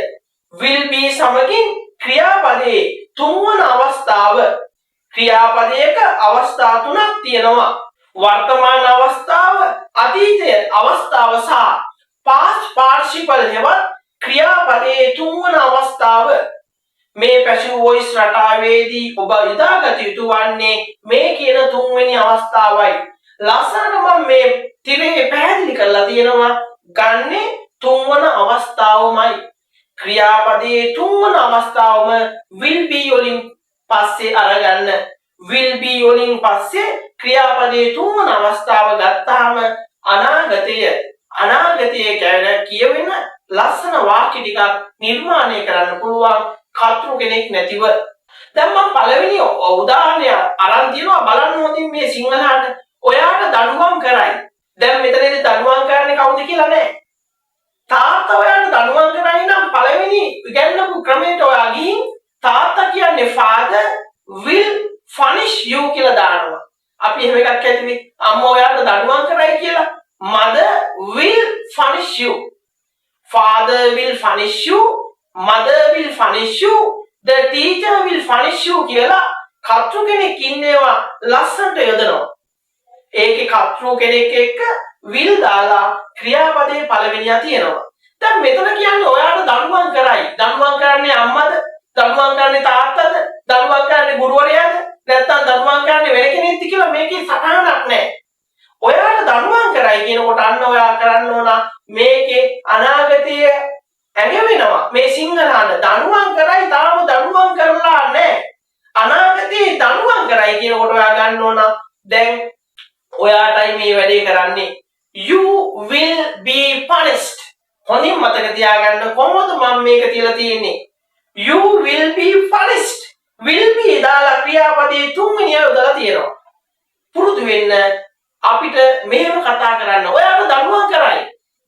will be සමගින් ක්‍රියාපදයේ තුන්වන අවස්ථාව. ක්‍රියාපදයක අවස්ථා තුනක් තියෙනවා. වර්තමාන අවස්ථාව, අතීතය අවස්ථාව සහ past participle හෙවත් ක්‍රියාපදයේ තුන්වන අවස්ථාව. මේ පැසිව් වොයිස් රටාවේදී ඔබ යොදාගත යුතු වන්නේ මේ කියන තුන්වෙනි අවස්ථාවයි. ලස්සනට මම මේ තිරේ පැහැදිලි කරලා තියෙනවා, ගන්නේ තුන්වන අවස්ථාවමයි. ක්‍රියාපදයේ තුන්වන අවස්ථාවම will be වලින් පස්සේ අරගන්න. Will be වලින් පස්සේ ක්‍රියාපදයේ තුන්වන අවස්ථාව ගත්තාම අනාගතය ගැන කියවෙන ලස්සන වාක්‍ය ටිකක් නිර්මාණය කරන්න පුළුවන් කර්තෘ කෙනෙක් නැතිව. දැන් මම පළවෙනි උදාහරණය අරන් තියෙනවා, බලන්න හොඳින් මේ සිංහලට. ඔයාට දඬුවම් කරයි. දැන් මෙතනදී දඬුවම් කරන්නේ කවුද කියලා නෑ. තාත්තා ඔයාට දඬුවම් කරයි නම් පළවෙනි ඉගැන්නපු ක්‍රමයට ඔයා ගිහින් තාත්තා කියන්නේ father will punish you කියලා දානවා. අපි එහෙම එකක් ඇතිනේ. අම්මා ඔයාට දඬුවම් කරයි කියලා. Mother will punish you. Father will punish you. Mother will punish you. The teacher will punish you කියලා කර්තෘ කෙනෙක් ඉන්නේවා ලස්සනට යොදනවා. ඒකේ කර්තෘ කෙනෙක් එක්ක will දාලා ක්‍රියාපදයේ පළවෙනියා තියෙනවා. දැන් මෙතන කියන්නේ ඔයාට දඬුවම් කරයි. දඬුවම් කරන්නේ අම්මද? දඬුවම් කරන්නේ තාත්තද? දඬුවම් කරන්නේ ගුරුවරයාද? නැත්නම් දඬුවම් කරන්නේ වෙන කෙනෙක්ද කියලා මේකේ සටහනක් නැහැ. ඔයාට දඬුවම් කරයි කියනකොට අන්න ඔයා කරන්න ඕන මේකේ අනාගතය ඇඟවෙනවා. මේ සිංහලාට දඬුවම් කරයි, තාම දඬුවම් කරලා නැහැ. අනාගතේ දඬුවම් කරයි කියනකොට ඔයා ගන්න ඕන දැන් ඔයාටයි මේ වැඩේ කරන්නේ. You will be punished. හොඳින් මතක තියාගන්න කොහොමද මම මේක තියලා තියෙන්නේ. You will be punished. Will be දාලා ක්‍රියාපදයේ තුන්වෙනි යොදලා තියෙනවා. පුරුදු වෙන්න අපිට මෙහෙම කතා කරන්න. ඔයාට දඬුවම් කරයි.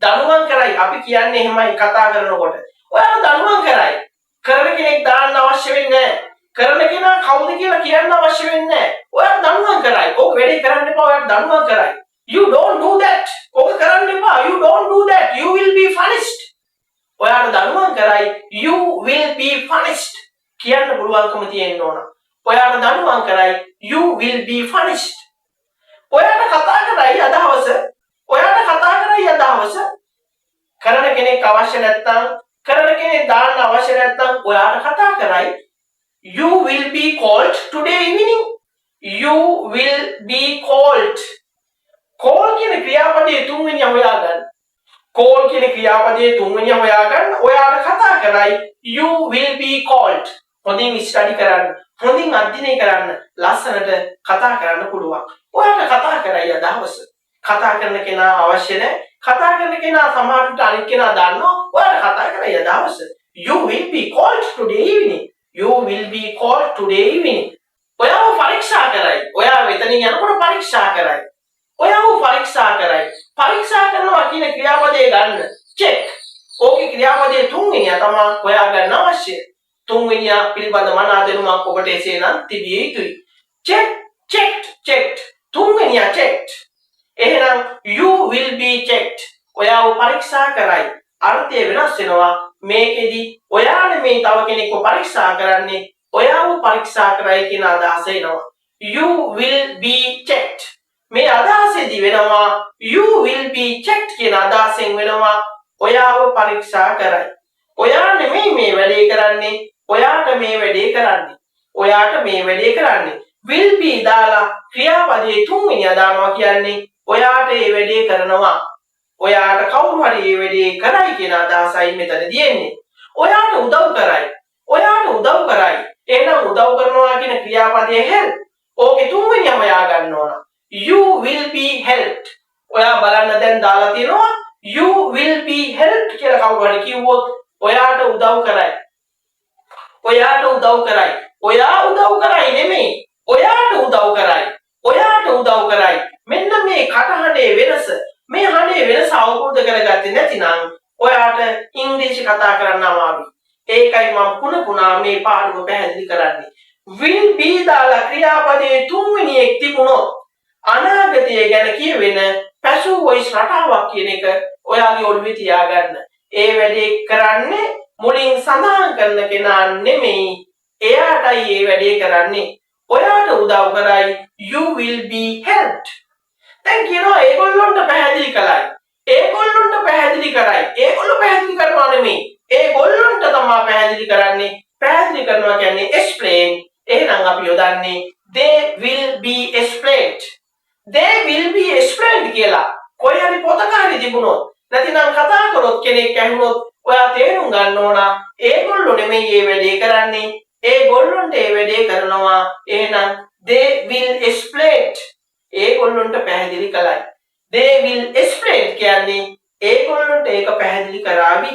දඬුවම් කරයි. අපි කියන්නේ එහෙමයි කතා කරනකොට. ඔයාට දඬුවම් කරයි. කරන කෙනෙක් දාන්න අවශ්‍ය වෙන්නේ නැහැ. කරන කෙනා කවුද කියලා කියන්න අවශ්‍ය වෙන්නේ නැහැ. ඔයාට දඬුවම් කරයි. ඕක වැඩේ කරන්න එපා. ඔයාට දඬුවම් කරයි. You don't do that. ඕක කරන්න එපා. You don't do that. You will be punished. ඔයාට දඬුවම් කරයි. You will be punished. කියන්න පුළුවන්කම තියෙන්න ඕන. ඔයාට දඬුවම් කරයි. You will be punished. ඔයාට කතා කරයි අද හවස. ඔයාට කතා කරයි අද හවස. කරන කෙනෙක් අවශ්‍ය නැත්නම්, කරන කෙනෙක් දාන්න අවශ්‍ය නැත්නම් ඔයාට කතා කරයි. You will be called today evening. You will be called. Call කියන ක්‍රියාපදයේ තුන්වෙනිය හොයාගන්න. Call කියන ක්‍රියාපදයේ තුන්වෙනිය හොයාගන්න. ඔයාට කතා කරයි. You will be called. හොඳින් ස්ටඩි කරන්න. හොඳින් අධ්‍යයනය කරන්න. ලස්සනට කතා කරන්න පුළුවන්. ඔයාට කතා කරයි අද හවස. කතා කරන කෙනා අවශ්‍ය නැහැ. කතා කරන කෙනා සමහර විට අනිත් කෙනා දන්නවා. ඔයාට කතා කරයි අද හවස. You will be called today evening. You will be called today evening. ඔයාව පරීක්ෂා කරයි. ඔයා මෙතනින් යනකොට පරීක්ෂා කරයි. ඔයාව පරීක්ෂා කරයි. පරීක්ෂා කරනවා කියන ක්‍රියාපදය ගන්න. Check. ඕකේ ක්‍රියාපදයේ තුන්වෙනියා තමා හොයා ගන්න අවශ්‍ය. තුන්වෙනියා පිළිබඳ මනා දැනුමක් ඔබට එසේනම් තිබිය යුතුයි. Check, checked, checked. තුන්වෙනියා checked. එහෙනම් you will be checked. ඔයාව පරීක්ෂා කරයි. අර්ථය වෙනස් වෙනවා. මේකෙදි ඔයා නෙමෙයි තව කෙනෙක්ව පරීක්ෂා කරන්නේ. ඔයාව පරීක්ෂා කරයි කියන අදහස එනවා. You will be checked. මේ අදහසේදී වෙනවා, you will be checked කියන අදහසෙන් වෙනවා ඔයාව පරීක්ෂා කරයි. ඔයා නෙමෙයි මේ වැඩේ කරන්නේ. ඔයාට මේ වැඩේ කරන්නේ. ඔයාට මේ වැඩේ කරන්නේ. Will be දාලා ක්‍රියාපදයේ තුන්වෙනියා දානවා කියන්නේ ඔයාට ඒ වැඩේ කරනවා. ඔයාට කවුරු හරි ඒ වැඩේ කරයි කියන අදහසයි මෙතනදී එන්නේ. ඔයාට උදව් කරයි. ඔයාට උදව් කරයි. එහෙනම් උදව් කරනවා කියන ක්‍රියාපදයේ help. ඕකේ තුන්වෙනියම හොයා ගන්න ඕන. You will be helped. ඔයා බලන්න, දැන් දාලා තියෙනවා you will be helped කියලා. කවුරු හරි කිව්වොත් ඔයාට උදව් කරයි. ඔයාට උදව් කරයි. ඔයා උදව් කරයි නෙමෙයි. ඔයාට උදව් කරයි. ඔයාට උදව් කරයි. මෙන්න මේ කටහඬේ වෙනස, මේ හඬේ වෙනස අවබෝධ කරගත්තේ නැතිනම් ඔයාට ඉංග්‍රීසි කතා කරන්න අමාරුයි. ඒකයි මම පුන පුනා මේ පාඩුව පැහැදිලි කරන්නේ. Will be දාලා ක්‍රියාපදයේ තුන්වෙනි එක් තිබුණොත් අනාගතය ගැන කියවෙන පැසිව් වොයිස් රටාවක් කියන එක ඔයාගේ ඔළුවේ තියාගන්න. ඒ වැඩේ කරන්නේ මුලින් සඳහන් කරන කෙනා නෙමෙයි. එයාටයි ඒ වැඩේ කරන්නේ. ඔයාට උදව් කරයි. You will be helped. දැන් කියනවා ඒගොල්ලොන්ට පැහැදිලි කළයි. ඒගොල්ලොන්ට පැහැදිලි කරයි. ඒගොල්ලෝ පැහැදිලි කරනවා නෙමෙයි. ඒගොල්ලොන්ට තමා පැහැදිලි කරන්නේ. පැහැදිලි කරනවා කියන්නේ explain. එහෙනම් අපි යොදන්නේ they will be explained. They will be explained කියලා කොයි හරි පොතක හරි තිබුණොත්, නැතිනම් කතා කරොත් කෙනෙක් ඇහුනොත්, ඔයා තේරුම් ගන්න ඕන ඒගොල්ලෝ නෙමෙයි මේ වැඩේ කරන්නේ. ඒගොල්ලොන්ට ඒ වැඩේ කරනවා. එහෙනම් they will explain. ඒගොල්ලොන්ට පැහැදිලි කළයි. They will explain කියන්නේ ඒගොල්ලොන්ට ඒක පැහැදිලි කරාවි.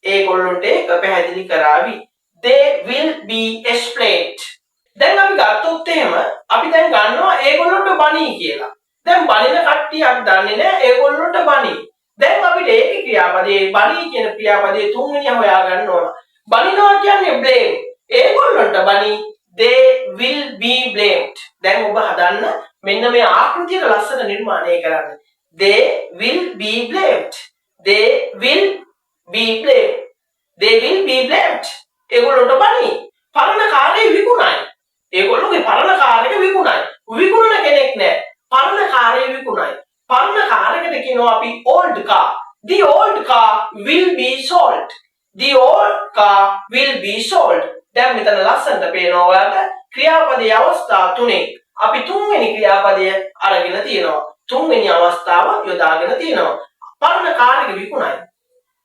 ඒගොල්ලොන්ට ඒක පැහැදිලි කරාවි. They will be explained. දැන් අපි ගත්තොත් එහෙම, අපි දැන් ගන්නවා ඒගොල්ලොන්ට බනී කියලා. දැන් බනින කට්ටියක් දන්නේ නැහැ, ඒගොල්ලොන්ට බනී. දැන් අපිට ඒකේ ක්‍රියාපදයේ, බනී කියන ක්‍රියාපදයේ තුන්වෙනිය හොයා ගන්න ඕන. බනිනවා කියන්නේ blame. ඒගොල්ලොන්ට බනී. They will be blamed. දැන් ඔබ හදන්න මෙන්න මේ ආකෘතියට ලස්සන නිර්මාණය කරන්න. They will be blamed. They will be blamed. They will be blamed. ඒගොල්ලොන්ට බනී. පරණ කාර් එක විකුණයි. ඒගොල්ලෝගේ පරණ කාර් එක විකුණයි. විකුණන කෙනෙක් නෑ. පරණ කාර් එක විකුණයි. පරණ කාර් එකට කියනවා අපි old car. The old car will be sold. The old car will be sold. දැන් මෙතන ලස්සනට පේනවා ඔයාලට ක්‍රියාපදයේ අවස්ථා තුනේ අපි තුන්වෙනි ක්‍රියාපදය අරගෙන තියෙනවා. තුන්වෙනි අවස්ථාව යොදාගෙන තියෙනවා. පරණ කාර් එක විකුණයි.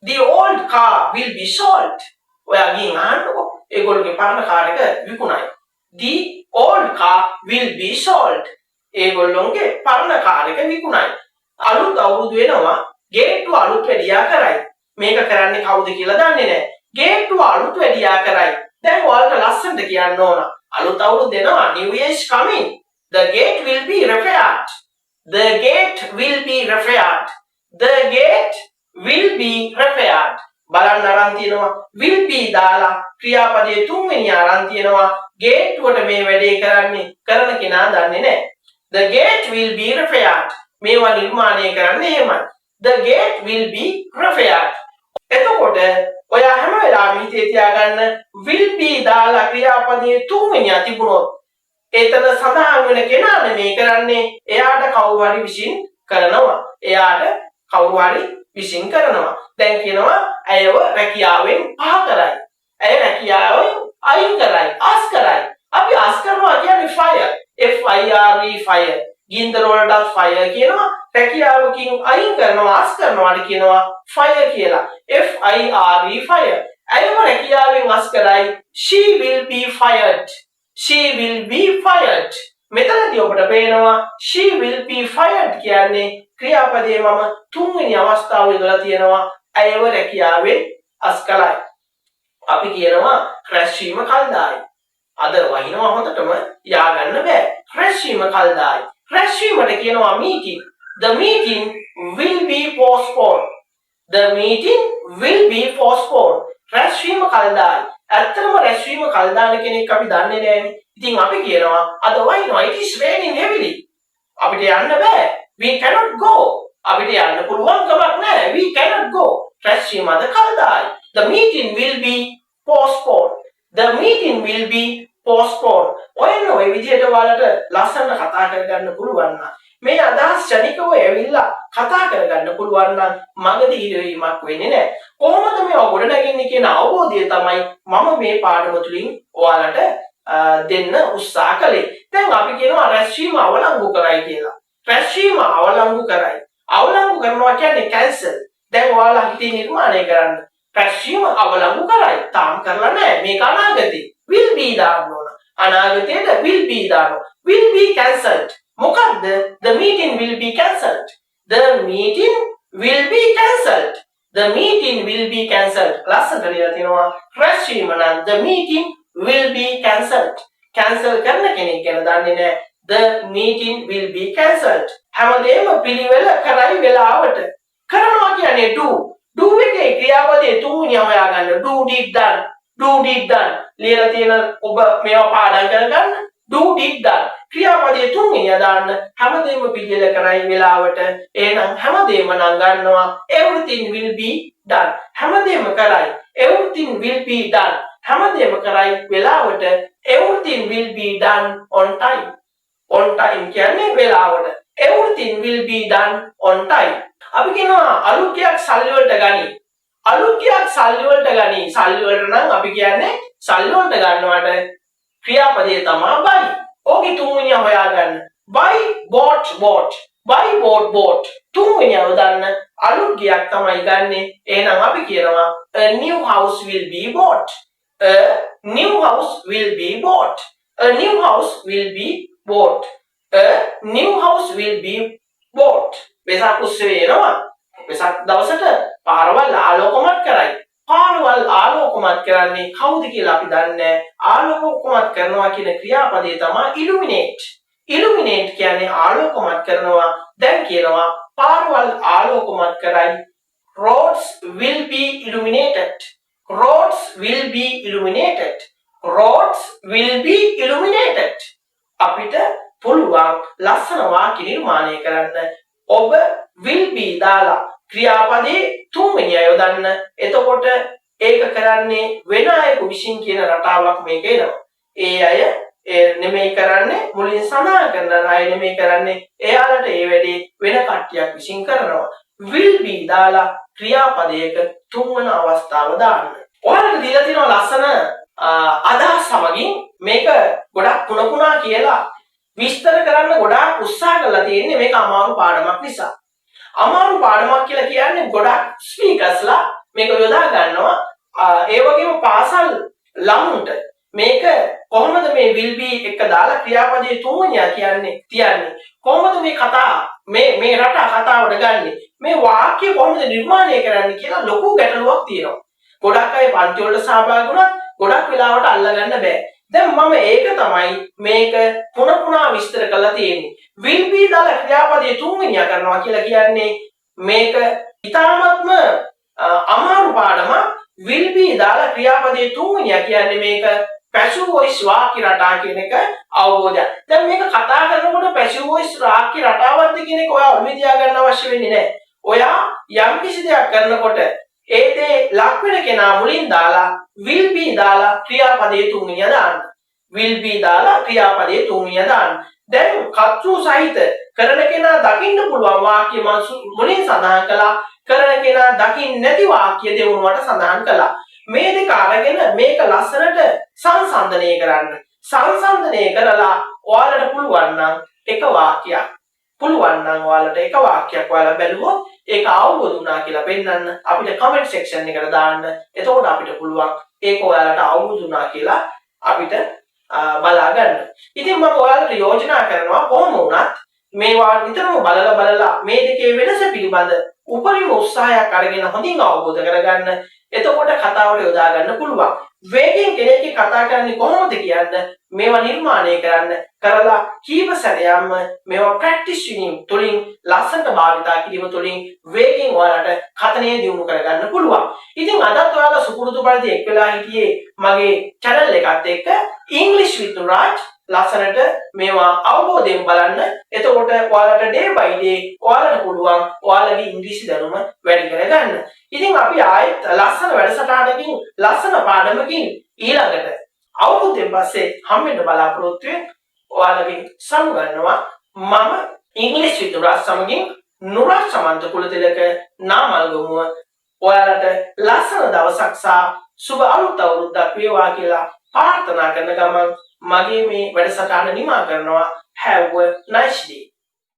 The old car will be sold. ඔයා ගිහින් අහන්නකෝ. ඒගොල්ලෝගේ පරණ කාර් එක විකුණයි. The old car will be sold. ඒගොල්ලොන්ගේ පරණ කාර් එක විකුණයි. අලුත් අවුරුදු වෙනවා. ගේට්ටුව අලුත් වැඩියා කරයි. මේක කරන්නේ කවුද කියලා දන්නේ නැහැ. ගේට්ටුව අලුත් වැඩියා කරයි. දැන් ඔයාලට ලස්සනට කියන්න ඕන. අලුත් අවුරුදු එනවා. New Year is coming. The gate will be repaired. The gate will be repaired. The gate will be repaired. බලන්න, අරන් තියෙනවා will be දාලා ක්‍රියාපදයේ තුන්වෙනි අරන් තියෙනවා. ගේට්ටුවට මේ වැඩේ කරන්නේ, කරන කෙනා දන්නේ නැහැ. The gate will be repaired. මේවා නිර්මාණය කරන්නේ එහෙමයි. The gate will be repaired. එතකොට ඔයා හැම වෙලාවෙම හිතේ තියාගන්න, will be දාලා ක්‍රියාපදයේ තුන්වෙනියා තිබුණොත් එතන සඳහන් වෙන කෙනා නෙමෙයි කරන්නේ, එයාට කවුරු හරි විසින් කරනවා. එයාට කවුරු හරි විසින් කරනවා. දැන් කියනවා ඇයව රැකියාවෙන් පහ කරයි. ඇය රැකියාවෙන් අයින් කරයි. අස් කරයි. අපි අස් කරනවා කියන්නේ fire. F I R E, fire. ගින්දර වලටත් fire කියනවා. රැකියාවකින් අයින් කරනවා, අස් කරනවාට කියනවා fire කියලා. F I R E, fire. ඇයව රැකියාවෙන් අස් කරයි. She will be fired. She will be fired. මෙතනදී ඔබට පේනවා she will be fired කියන්නේ ක්‍රියාපදයේ මම තුන්වෙනි අවස්ථාව යොදලා තියෙනවා. ඇයව රැකියාවෙන් අස් කළයි. අපි කියනවා රැස්වීම කල්දායි. අද වහිනවා හොඳටම, යාගන්න බෑ. රැස්වීම කල්දායි. රැස්වීමට කියනවා meeting. The meeting will be postponed. The meeting will be postponed. රැස්වීම කල්දායි. ඇත්තටම රැස්වීම කල්දාන කෙනෙක් අපි දන්නේ නෑනේ. ඉතින් අපි කියනවා අද වහිනවා. It is raining heavily. අපිට යන්න බෑ. We cannot go. අපිට යන්න පුළුවන් කමක් නෑ. We cannot go. රැස්වීම අද කල්දායි. The meeting will be postponed. The meeting will be postponed. ඔයන්න ඔය විදිහට ඔයාලට ලස්සනට කතා කරගන්න පුළුවන් නම්, මේ අදහස් ක්ෂණිකව ඇවිල්ලා කතා කරගන්න පුළුවන් නම් මගදී හිරවීමක් වෙන්නේ නැහැ. කොහොමද මේවා ගොඩනගන්නේ කියන අවබෝධය තමයි මම මේ පාඩම තුලින් ඔයාලට දෙන්න උත්සාහ කළේ. දැන් අපි කියනවා රැස්වීම අවලංගු කරයි කියලා. රැස්වීම අවලංගු කරයි. අවලංගු කරනවා කියන්නේ කැන්සල්. දැන් ඔයාලා හිතේ නිර්මාණය කරන්න. රැස්වීම අවලංගු කරයි. තාම කරලා නැහැ. මේක අනාගතේ. Will be දාන්න ඕන. අනාගතේට will be දාන්න. Will be cancelled. මොකද්ද? The meeting will be cancelled. The meeting will be cancelled. The meeting will be cancelled. ලස්සනට ලියලා තියෙනවා. රැස්වීම නම් the meeting will be cancelled. Cancel කරන කෙනෙක් ගැන දන්නේ නැහැ. The meeting will be cancelled. හැමදේම පිළිවෙල කරයි වෙලාවට. කරනවා කියන්නේ do. Do එකේ ක්‍රියාපදයේ තුන්වෙනි හොයාගන්න. Do, did, done. Do, did, done. ලියලා තියෙන ඔබ මේවා පාඩම් කරගන්න. Do, did, done. ක්‍රියාපදයේ තුන්වෙනිය දාන්න. හැමදේම පිළිවෙල කරයි වෙලාවට. එහෙනම් හැමදේම නම් ගන්නවා. Everything will be done. හැමදේම කරයි. Everything will be done. හැමදේම කරයි වෙලාවට. Everything will be done on time. On time කියන්නේ වෙලාවට. Everything will be done on time. අපි කියනවා අලුත් ගෙයක් සල්ලි වලට ගනි. අලුත් ගෙයක් සල්ලි වලට ගනි. සල්ලි වලට නම් අපි කියන්නේ සල්ලි වලට ගන්නවට ක්‍රියාපදයේ තමා buy. ඕකේ තුන්වෙනිය හොයාගන්න. Buy, bought, bought. Buy, bought, bought. තුන්වෙනිය යොදන්න. අලුත් ගෙයක් තමයි ගන්නෙ. එහෙනම් අපි කියනවා a new house will be bought. A new house will be bought. A new house will be bought. A new house will be bought. Vesak උත්සවය එනවා. වෙසක් දවසට පාරවල් ආලෝකමත් කරයි. පාරවල් ආලෝකමත් කරන්නේ කවුද කියලා අපි දන්නේ නැහැ. ආලෝකමත් කරනවා කියන ක්‍රියාපදේ තමයි illuminate. Illuminate කියන්නේ ආලෝකමත් කරනවා. දැන් කියනවා පාරවල් ආලෝකමත් කරයි. Roads will be illuminated. Roads will be illuminated. Roads will be illuminated. අපිට පුළුවන් ලස්සන වාක්‍ය නිර්මාණය කරන්න. ඔබ will be දාලා ක්‍රියාපදයේ තුන්වෙනි යොදන්න. එතකොට ඒක කරන්නේ වෙන අයෙකු විසින් කියන රටාවක් මේක එනවා. ඒ අය ඒ නෙමෙයි කරන්නේ, මුලින් සඳහන් කරන අය නෙමෙයි කරන්නේ. එයාලට ඒ වැඩේ වෙන කට්ටියක් විසින් කරනවා. Will be දාලා ක්‍රියාපදයක තුන්වන අවස්ථාව දාන්න. ඔයාලට දීලා තියෙනවා ලස්සන අදහස් සමගින්. මේක ගොඩක් පුන පුනා කියලා විස්තර කරන්න ගොඩාක් උත්සාහ කරලා තියෙන්නේ මේක අමාරු පාඩමක් නිසා. අමාරු පාඩමක් කියලා කියන්නේ ගොඩක් ස්පීකර්ස්ලා මේක යොදා ගන්නවා. ඒ වගේම පාසල් ළමුන්ට මේක කොහොමද මේ will be එක දාලා ක්‍රියාපදයේ තුන්වෙනියා කියන්නේ තියන්නේ, කොහොමද මේ කතා මේ මේ රටා කතාවට ගන්නෙ, මේ වාක්‍ය කොහොමද නිර්මාණය කරන්නේ කියලා ලොකු ගැටලුවක් තියෙනවා. ගොඩක් අය පන්ති වලට සහභාගී වුණත් ගොඩක් වෙලාවට අල්ලගන්න බෑ. දැන් මම ඒක තමයි මේක පුන පුනා විස්තර කරලා තියෙන්නේ. Will be දාලා ක්‍රියාපදයේ තුන්වෙනියා කරනවා කියලා කියන්නේ මේක ඉතාමත්ම අමාරු පාඩමක්. Will be දාලා ක්‍රියාපදයේ තුන්වෙනියා කියන්නේ මේක පැසිව් වොයිස් වාක්‍ය රටා කියන එක අවබෝධයක්. දැන් මේක කතා කරනකොට පැසිව් වොයිස් වාක්‍ය රටාවක්ද කියන එක ඔයා ඔළුවේ තියාගන්න අවශ්‍ය වෙන්නේ නැහැ. ඔයා යම් කිසි දෙයක් කරනකොට ඒ දේ ලක් වෙන කෙනා මුලින් දාලා will be දාලා ක්‍රියාපදයේ තුන්වෙනියා දාන්න. Will be දාලා ක්‍රියාපදයේ තුන්වෙනියා දාන්න. දැන් කර්තෘ සහිත කරන කෙනා දකින්න පුළුවන් වාක්‍ය මම මුලින් සඳහන් කළා. කරන කෙනා දකින්න නැති වාක්‍ය දෙවනුවට සඳහන් කළා. මේ දෙක අරගෙන මේක ලස්සනට සංසන්දනය කරන්න. සංසන්දනය කරලා ඔයාලට පුළුවන් නම් එක වාක්‍යයක්, පුළුවන් නම් ඔයාලට එක වාක්‍යයක් ඔයාලා බැලුවොත් ඒක අවබෝධ වුණා කියලා පෙන්වන්න අපිට කමෙන්ට් සෙක්ෂන් එකට දාන්න. එතකොට අපිට පුළුවන් ඒක ඔයාලට අවබෝධ වුණා කියලා අපිට බලා ගන්න. ඉතින් මම ඔයාලට යෝජනා කරනවා කොහොම වුණත් මේවා නිතරම බලලා බලලා මේ දෙකේ වෙනස පිළිබඳ උපරිම උත්සාහයක් අරගෙන හොඳින් අවබෝධ කරගන්න. එතකොට කතාවට යොදා ගන්න පුළුවන්. වේගයෙන් කෙනෙක් කතා කරන්නේ කොහොමද කියන්න මේවා නිර්මාණය කරන්න කරලා කීප සැරයක්ම මේවා ප්‍රැක්ටිස් කිරීම තුළින්, ලස්සනට භාවිතා කිරීම තුළින් වේගයෙන් ඔයාලට කතනය දියුණු කරගන්න පුළුවන්. ඉතින් අදත් ඔයාලා සුපුරුදු පරිදි එක් වෙලා හිටියේ මගේ චැනල් එකත් එක්ක, English with Raj. ලස්සනට මේවා අවබෝධයෙන් බලන්න. එතකොට ඔයාලට day by day ඔයාලට පුළුවන් ඔයාලගේ ඉංග්‍රීසි දැනුම වැඩි කරගන්න. ඉතින් අපි ආයෙත් ලස්සන වැඩසටහනකින්, ලස්සන පාඩමකින් ඊළඟට අවුරුද්දෙන් පස්සේ හම් වෙන්න බලාපොරොත්තු වෙන ඔයාලගෙන් සමුගන්නවා. මම ඉංග්‍රීසි with Raj සමගින් නුරාජ් සමන්ත කුලතිලක නාමල්ගමුව. ඔයාලට ලස්සන දවසක් සහ සුබ අලුත් අවුරුද්දක් වේවා කියලා ප්‍රාර්ථනා කරන ගමන් මගේ මේ වැඩසටහන නිමා කරනවා. Have a nice day.